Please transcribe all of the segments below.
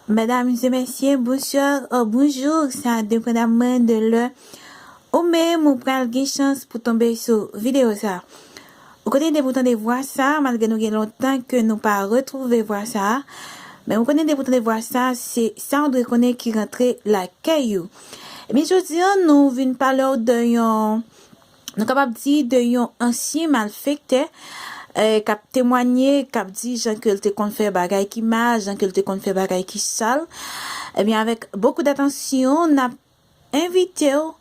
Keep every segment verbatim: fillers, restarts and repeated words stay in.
Medam e mesye, bonswa, o bonjou, sa depandaman de lè ou menm ou pral gen chans pou tonbe sou videyo sa. Ou konnen depi w tande vwa sa, malgre nou gen lontan ke nou pa retwouve vwa sa, men ou konnen depi w tande vwa sa, se sa ou dwe konnen ki rantre lakay ou. Ebyen, jodi a, nou vin pale w de yon, nou kapab di, de yon ansyen malfektè, eh, k ap temwanye, k ap di jan ke l te konn fè bagay ki mal, jan ke l te konn fè bagay ki sal. Ebyen, avèk bokou datansyon, n ap envite w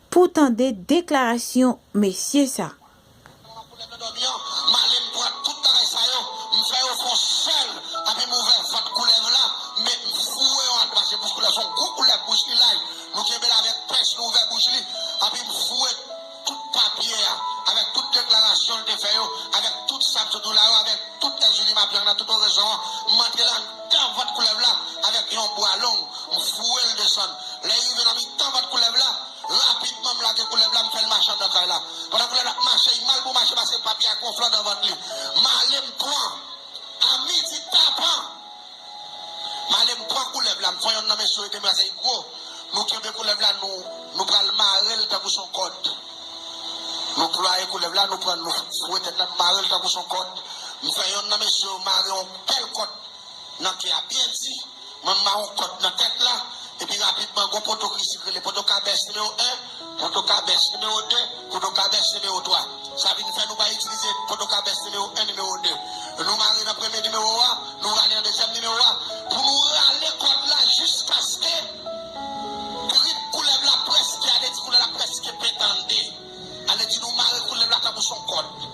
pou w tande deklarasyon mesye sa. Koulèv nan dòmi an, m ale m pran tout bagay sa yo, m fè yo fè yon sèl, epi m ouvè vant koulèv la, men m foure yon al mache bouch koulèv, se yon gwo koulèv, bouch li laj, nou kenbe l avèk pèch, nou ouvè bouch li, epi m foure tout papye a, avèk tout deklarasyon l te fè yo, avèk tout sa m sot di w la yo, avèk tout Èzili Mapyang nan tout orezon an, m antre l anndan vant koulèv la avèk yon bwa long, m foure l desann. Lè l rive nan mitan vant koulèv la, rapidman m lage koulèv la, m fè l mache anndan kay la. Pandan koulèv la ap mache, li mal pou mache paske papye a gonfle anndan vant li. M ale m pran, a midi tapan, m ale m pran koulèv la, m fè yonn nan mesye yo kenbe paske li gwo. Nou kenbe koulèv la, nou, nou pral mare l tankou se yon kòd. Nou plwaye koulèv la, nou pran, nou foure tèt la, nou mare l tankou se yon kòd. M fè yonn nan mesye yo mare yon bèl kòd nan ke a byen di. Mwen, m mare yon kòd nan tèt la, epi rapidman, gon poto ki sikile, poto kabès nimewo en, poto kabès nimewo de, poto kabès nimewo twa. Sa vin fè nou pa itilize poto kabès nimewo en, nimewo de. Nou mare nan premye nimewo a, nou rale nan dezyèm nimewo a, pou nou rale kòd la jiskaske grip koulèv la prèske, ale di koulèv la prèske pete an de. Ale di nou mare koulèv la tankou se yon kòd.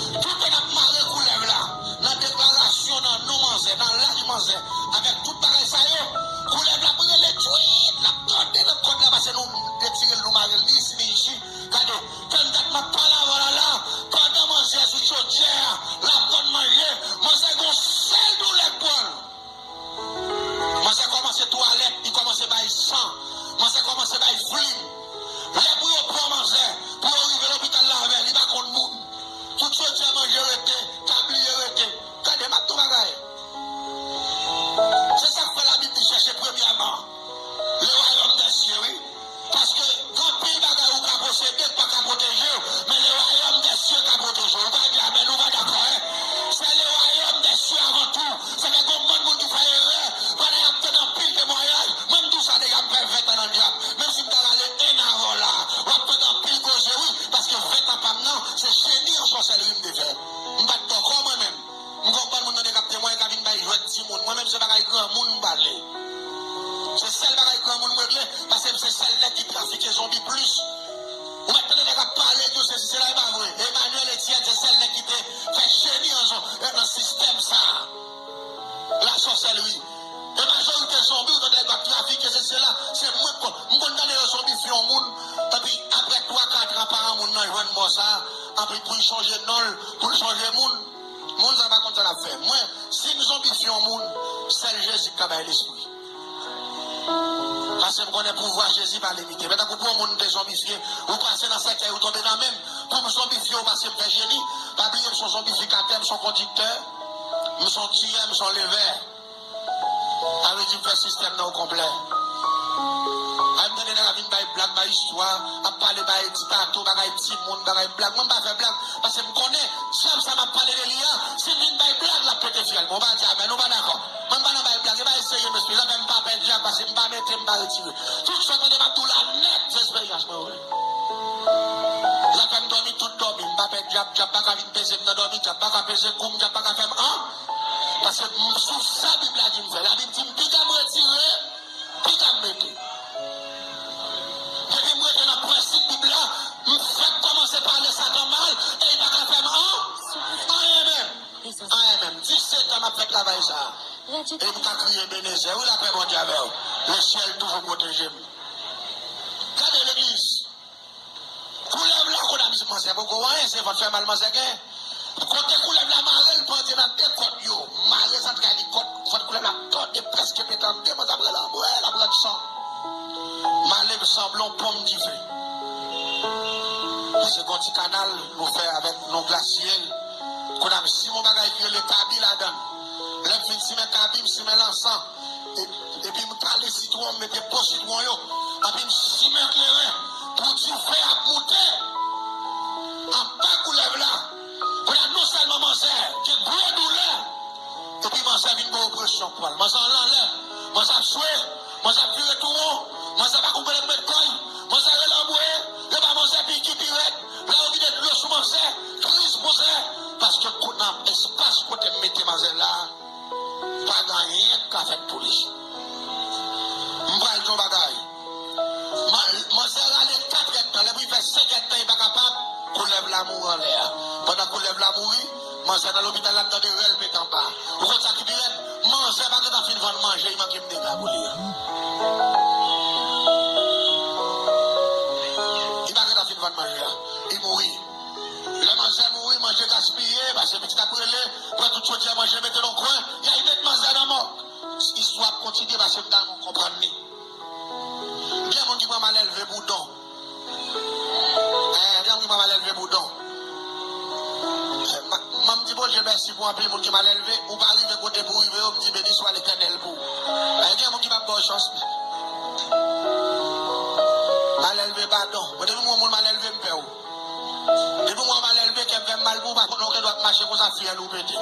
Toutan n ap mare koulèv la, nan deklarasyon, nan non manzè, nan laj manzè, avèk tout bagay sa yo, koulèv la ap rele twit, l ap tòde nan kòd la, paske nou retire l, nou mare l ni isi, ni isi. Gade, tann dat m ap pale avè w la la, pandan manzè sou chodyè a, l ap konn manje, manzè gon sèl doulè k pran l. Manzè kòmanse twalèt, li kòmanse bay san. Manzè kòmanse bay flim. Lè pou yo pran manzè, pou yo rive lopital la avè l, li pa konn moun. Tout chodyè manje rete, tabliye rete. Gade, m ap di w bagay. Se sa k fè Labib di chèche premyèman le royaume des cieux, wi. Paske gen anpil bagay ou ka posede k pa ka pwoteje w, men le royaume des cieux ka pwoteje w. Ou pa di amèn, ou pa dakò, en? Se le royaume des cieux avant tout. Sa fè gen yon bann moun ki fè erè pandan y ap tann anpil temwayaj. Mwen, m di w sa deja, m fè ven tan nan dyab. Menm si m ta rale en avan w la, w ap tann anpil koze, wi, paske ven tan pa m nan, se jeni an sòsèlri m te fè. M pa t bòkò mwen menm. M konprann moun nan de k ap temwaye ka vin bay jwèt timoun. Mwen menm se bagay granmoun m pale. Se sèl bagay granmoun m regle, paske m se sèl nèg ki trafike zonbi plis. Ou mèt tande nèg ap pale di w sesi sela, e pa vre. Emmanuel Etienne se sèl nèg ki te fè jeni an zon, nan sistèm sa a. Lasòsèlri. E majorite zonbi ou tande nèg ap trafike sesi sela, se mwen k konn. M konn tande yo zonbifye yon moun, epi apre twa, kat an paran moun nan jwenn mò sa a, epi pou l chonje non l, pou l chonje moun. Moun sa pa konn sa l ap fè. Mwen, si m zonbifye yon moun, sèl Jezi k ka bay lespri. Paske m konnen pouvwa Jezi pa limite. Men tankou pou yon moun m te zonbifye, ou pase nan sèkèy, ou tonbe nan men m. Pou m zonbifye w paske m fè jeni, pa bliye m se yon zonbifikatè, m se yon kondiktè, m se yon tiyè, m se yon levè. Sa vle di m fè sistèm nan o konplè. Ay, m tande nèg la vin bay blag, bay istwa, ap pale, bay ti bato, bagay timoun, bagay blag. Mwen, m pa fè blag, paske m konnen dyab sa m ap pale de li a, si l vin bay blag, l ap pete fyèl mwen. Ou pa di amèn, ou pa dakò. Mwen, m pa nan bay blag, e pa eseye m esplike. Sa fè m pa pè dyab, paske m pa mete, m pa retire. Tout sa w tande m ap di w la nèt, se esperyans mwen, wi. Sa fè m dòmi tout dòmi, m pa pè dyab, dyab pa ka vin peze m nan dòmi, dyab pa ka peze kou m, dyab pa ka fè m an. Paske m sou sa Bib la di m fè. Labib di m piga m retire, piga m mete. Depi m rete nan prensip Bib la, m fèk kòmanse pale Satan mal, e li pa ka fè m an, anyen menm. Anyen menm. Disèt an m ap fè travay sa a. E m ka kriye Ebenezè, wi, lapè Bondye avè w. Lesyèl toujou pwoteje m. Gade legliz. Koulèv la, koulèv manzè poko anyen, se vant fè mal manzè gen. Kote koulèv la mare l, pandye nan de kòd yo. Mare zantray li, kòd, vant koulèv la tòde, prèske pete an de, manzè ap rele anmwe, l ap rann san. M ale, m sanble yon ponm dife. Se gon ti kanal nou fè avèk non glasye l. Kounye a m simen yon bagay ki rele kabi ladan l. Lè m fin simen kabi, m simen lansan. E Bon, m mete po sitwon yo, epi m simen kleren pou dife ap moute anba koulèv la. Kounye a, non sèlman manzè gen gwo doulè, epi manzè vin gen opresyon pwa l. Manzè anlè, manzè ap swe, manzè ap vire tou won, manzè pa konprann met kò l, manzè rele anmweye, yo ba manzè piki pi rèd, la yo vide dlo sou manzè, kriz manzè, paske kounye a espas kote m mete manzè la, pa gen anyen k ka fèt pou li. M pral di yon bagay. Man-, manzè rale katrèdtan, lè pou li fè senkèdtan, li pa kapab, koulèv la mouri anlè a. Pandan koulèv la mouri, manzè nan lopital la, m tande rèl pete anba. Ou konn sa ki pi rèd? Manzè pa gentan fin vann manje, li manke m dega pou li a. Li pa gentan fin vann manje a. Li mouri. Lè manzè mouri, manje gaspiye, paske pitit ap rele, pran tout chodyè manje, mete nan kwen, y al met manzè nan mòg. Istwa ap kontinye, paske m ta renmen w konprann li. Gen moun ki pran malelve pou don. Eh, gen moun ki pran malelve pou don. Eh, ma-, m di Bondye mèsi pou anpil moun ki malelve, ou pa rive kote pou rive yo, m di beni swa Letènèl pou ou. Eh, gen moun ki p ap ba w chans. Malelve pa don. Mwen depi m wè yon moun malelve, m pè w. Depi w wè w malelve, kè m fè m mal pou ou, pa konn okenn dwa ap mache konsa, fyèl ou pete.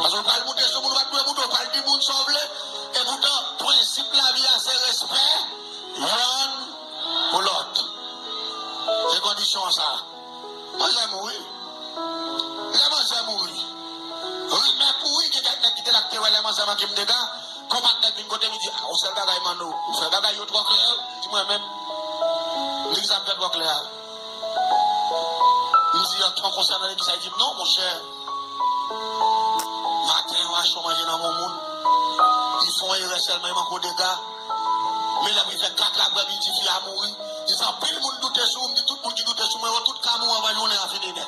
Paske w pral moute sou moun, ou pa t dwe moute, w pral di moun sa w vle. Epoutan, prensip lavi a se respè yonn pou lòt. Se kondisyon an sa. Manzè mouri. Lè manzè mouri, rimè kouri, gen kèk nèg ki te la ki te wè lè manzè manke m dega, konpatnè vin kote m, li di, "Ah, yon sèl bagay, Manno, ou fè bagay yo twò klè." Di mwen menm, m di, "Kisa m fè twò klè a?" M di, "An, an konsènan kisa?" Li di m, "Non, monchè, maten, yon acho manje nan men yon moun, li fè yon erè sèlman, li manke w dega. Men lè pou li fè kat aprè midi, fi a mouri." Li di, "Anpil moun doute sou ou." M di, "Tout moun ki doute sou mwen yo, tout ka mouri anvan jounen an fini nèt."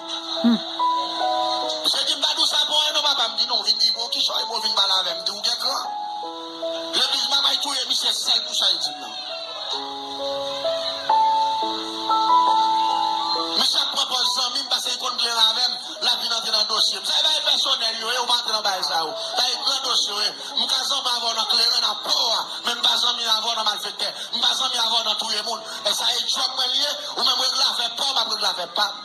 Misye di m, "M pa di w sa pou anyen non, papa." M di, "Non, w vin di m yon kichòy, men w vin pale avè m, m di w gen kran." Legliz m ap al touye misye sèl pou sa l di m nan. Misye ap pran pòz zanmi m paske li konn kleren avè m, l ap vin antre nan dosye m. Sa e bagay pèsonèl yo ye, ou pa antre nan bagay sa yo. Bagay gran dosye yo ye. M ka zanmi avè w nan kleren, nan po a, men m pa zanmi avè w nan malfektè. M pa zanmi avè w nan touye moun. E sa e djòb mwen l ye, ou menm regle afè pa w, m ap regle afè pa m.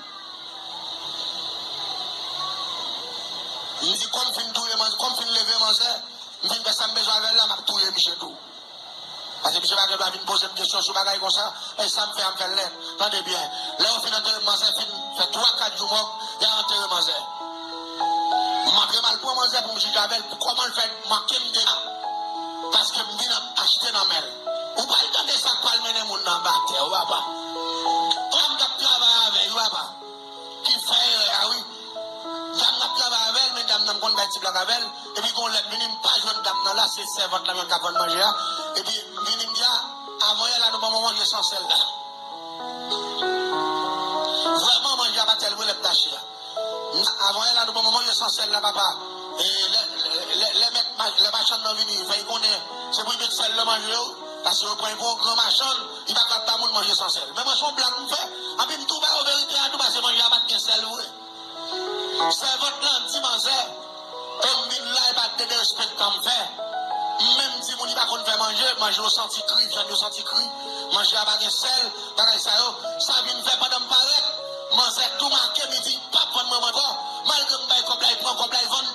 M di, kòm fin touye manzè, kòm fin leve manzè, m fin fè sa m bezwen avè l la, m ap touye misye tou. Paske misye pa gen dwa vin poze m kesyon sou bagay konsa, e sa m fè a, m fè l nèt. Tande byen, lè yo fin antere manzè, fin fè twa, kat jou mò, y a antere manzè. M antre m al pran manzè pou m jije avè l, pou kòman l fè manke m dega, paske m vin ap achte nan men l. Ou pral tande sa k pral mennen moun nan anba tè, wi papa. Dam k ap travay avè l, wi papa, ki fè erè a, wi. Dam nan ap travay avè l, men dam nan m konn bay ti blag avè l. Epi gon lè m vini, m pa jwenn dam nan la, se sèvant la menm k ap vann manje a. Epi m vini, m di, "A, avan yè la, nou ban mwen manje san sèl la." Vrèman, manje a pa tèl vre lè m t achte a. M, "Avan yè la, nou ban mwen manje san sèl la, papa." E lè, lè, lè, lè mèt ma-, lè machann nan vini, fè l konnen se pou l met sèl nan manje yo, paske yo pran l pou yon gran machann, li pa ka ba moun manje san sèl. Men mwen, se yon blag m fè, epi m tou ba yo verite a tou, paske manje a pa t gen sèl vre. Sèvant lan di manzè, "Kòm m vin la, e pa t de derespektan m fè." M menm di moun li pa konn fè manje, manje yo santi kri, vyann yo santi kri, manje a pa gen sèl, bagay sa yo. Sa vin fè pandan m parèt, manzè tou make m, li di, "P ap vann mwen manje ankò." Malgre m bay kòb la, li pran kòb la, li vann